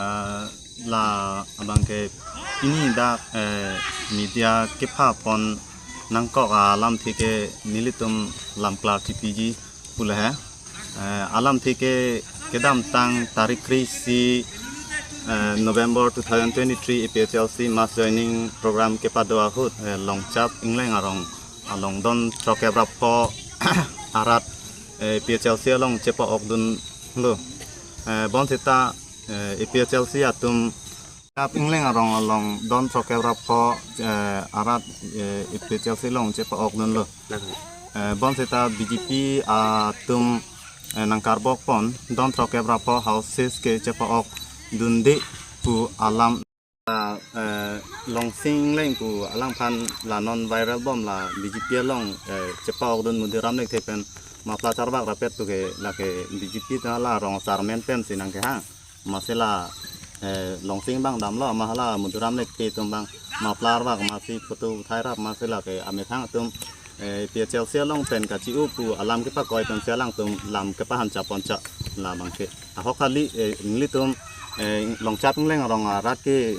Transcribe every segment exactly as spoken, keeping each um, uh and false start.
Ah, la abang ke pini dak, eh, media kepha pon nangkok alamthe ke nelitum lam klar kepiji pulo he. Eh, alamthe ke kedamtang tarik kre-isi, eh, November two thousand twenty-three A P H L C mass joining program kepado ahut, eh, Longchap Ingleng arong along don throkkep ra pho arat, eh, A P H L C along chepa-okdunlo. Eh, bonseta, eh, A P H L C atum Longchap Ingleng arong along don throkkep ra pho, eh, arat, eh, A P H L C along chepa-okdunlo. Eh, bonseta B J P atum, eh, nangkarbok pon don throkkep ra pho houses ke chepa-okdunde pu alam, ah, eh, Longsing Ingleng pu alangphan la non viral bom la B J P along, eh, chepa-okdun Madhuram Lekthe pen mapla charvak rapet pu ke lake B J P ta la rong asar amen pensi nangkehang. Masi la, eh, Longsing abang damlo, ma hala Madhuram Lekthe atum abang mapla arvak masi photo uthai rap masi lake amethang atum, eh, A P H L C along pen kachi-u pu alam kepakoi pensi alangtum lam kepahan chapon cha la abang ke. Ahok kali, eh, nelitum, eh, Longchap Ingleng arong arat ke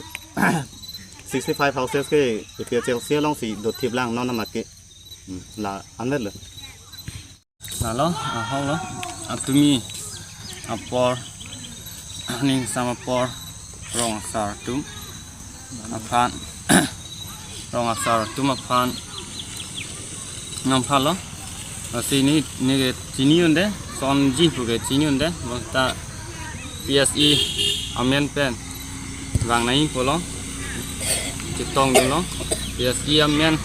sixty-five houses ke A P H L C alongsi dothip lang non amat ke. Hmm, la anvet lo. Lalo, ahok lo, atumi apor, aningsam apor, rong asar atum aphan, rong asar atum aphan nangphalo. Lasi ne, neke chini-unde, sonji puke chini-unde, bonseta P S E amen pen vang nangji pulo, chetongdunlo, P S E amen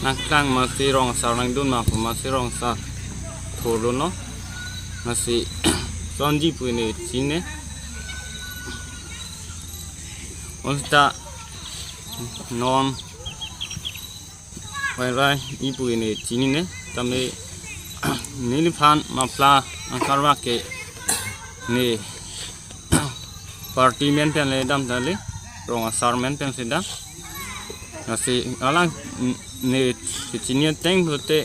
nangklang masi rong asar nangdun ma pu masi rong asar thurdunlo, masi sonji pu ne chini-ne. Bonseta non vairai-i pu ne chini-ne, tame neliphan mapla nangkarvak ke ne party amen pen le dam tale, rong asar amen pensi dam. Lasi alang ne kechini ateng pulote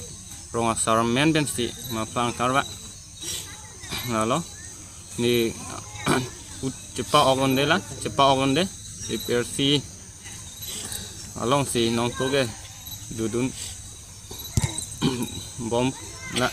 rong asar amen pensi mapla nangkarvak. Lalo ne ut chepa-ok-unde la, chepa-ok-unde, A P H L C alongsi nongto ke dodun bom la.